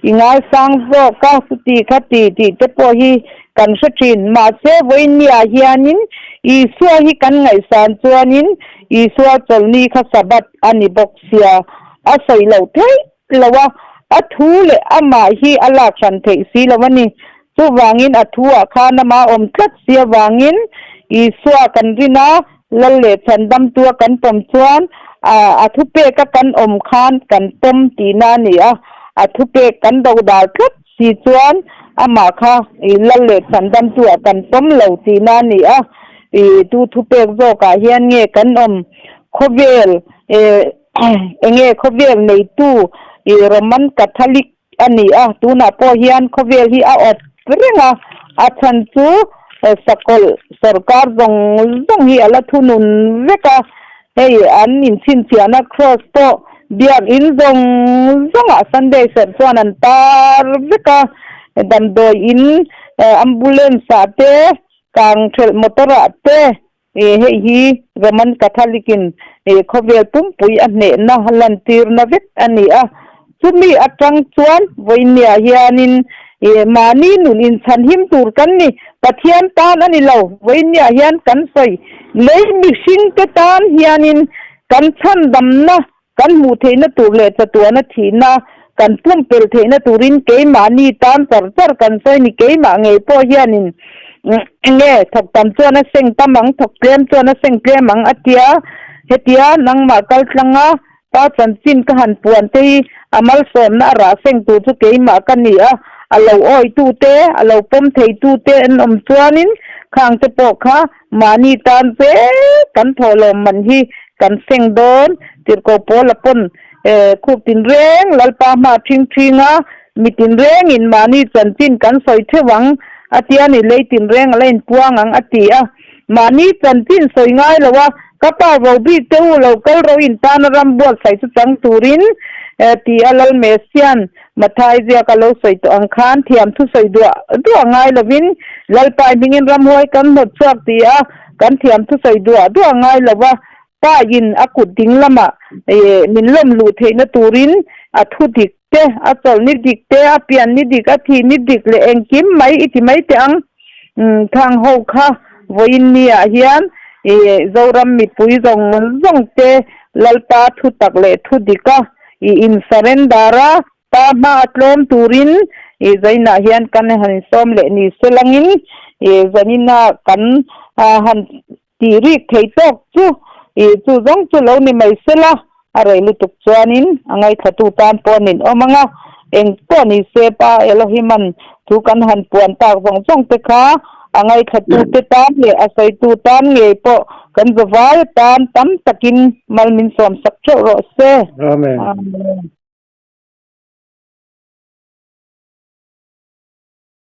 i ngaisang zawk a, chuti kha ti tih te pawh hi kan hre thin. Mahse vawinia hianin Isua hi kan ngaihsan chuanin Isua chawlhni kha Sabbath a ni bawk sia, a sawi loh theih lo a, a thu leh amah hi a lak hran theih si lo a ni. Chuvangin a thu-ah khan amah awm tlat si avangin Isua kan rin a, Lal leh Chhandamtua kan pawm chuan a thupeka kan awm khan kan pawm tihna a ni a, a thupek kan dodal tlat si chuan amah kha Lal leh Chhandamtua kan pawm lo tihna a ni a. Tu thupek zawkah hian nge kan awm? Khawvel Enge khawvel neitu i Roman Catholic a ni a, tunah pawh hian khawvel hi a awp reng a, a chhan chu sakawlh sorkar zawng zawng hi a la thunun vek a, hei an inchhinchhiahna cross pawh biakin zawng zawngah Sunday serh chuan an tar vek a, damdawi in ambulance ah te kangthelh motor ah te Hei hi Roman Catholic in khawvel pumpui a hnehna lantirna vek a ni a. Chumi atang chuan vawinia hianin mahni nun inchhanhim tur kan ni. Pathian tan a ni lo, vawinia hian kan sawi lei mihringte tan hianin kan chhandamna kan hmuh theihna tur leh chatuana thihna kan pumpelh theihna turin keimahni tan char char kan sawi ni. Keimah ngei pawh hianin enge thawk tam chuan a seng tam ang, thawk tlem chuan a seng tlem ang a tia. Hetia nangmah kal tlanga pa chanchin ka han puan te hi a malsawmna a rah seng tur chu keimah ka ni a, a lo awitute, a lo pawm theitute an awm chuanin khangte pawh kha Mahni tan che kan thawhlawm man hi kan seng dawn, tirhkoh pawl a pawn khup tinreng Lalpa hma ṭhing ṭhing a, mi tinrengin mahni chanchin kan sawi theuh ang a tia ni, lei tinreng a la inpuang ang a ti a. Mahni chanchin sawi ngai lo a, ka pa vo bik te u lo kal ro in tana ram buatsaih chu chang turin ti a Lal Messian Mathai ziak a lo sawi tawh ang khan thiam thu sawi duah duah ngai lovin Lalpai hmingin ramhuai kan hnawt chhuak ti a, kan thiam thu sawi duah duah ngai lo va, Pa in a kut ding lamah min lawm luh theihna turin a thu dik te, a chawlh ni dik te, a pian ni dik, a thih ni dik leh engkim mai i ti mai teh ang. Thang ho kha vawiin ni ah hian Zoram mipui zawng zawng te Lalpa thu tak leh thu dik a i in surrender a, pa hma a tlawm turin i zainah hian kan han insawm leh ni se langin i zanina kan han tih rik thei tawk chu i chu zawng chu lo ni mai se la, a rei lutuk chuanin a ngaithlatu tan pawh an inawm ang a, eng pawh ni se pa Elohiman thu kan han puan tak zawng zawng te kha a ngaithlatute tan leh a sawitu tan ngei pawh kan zavai atan tam takin mal min sawmsak theuh rawh se. Amen. Amen.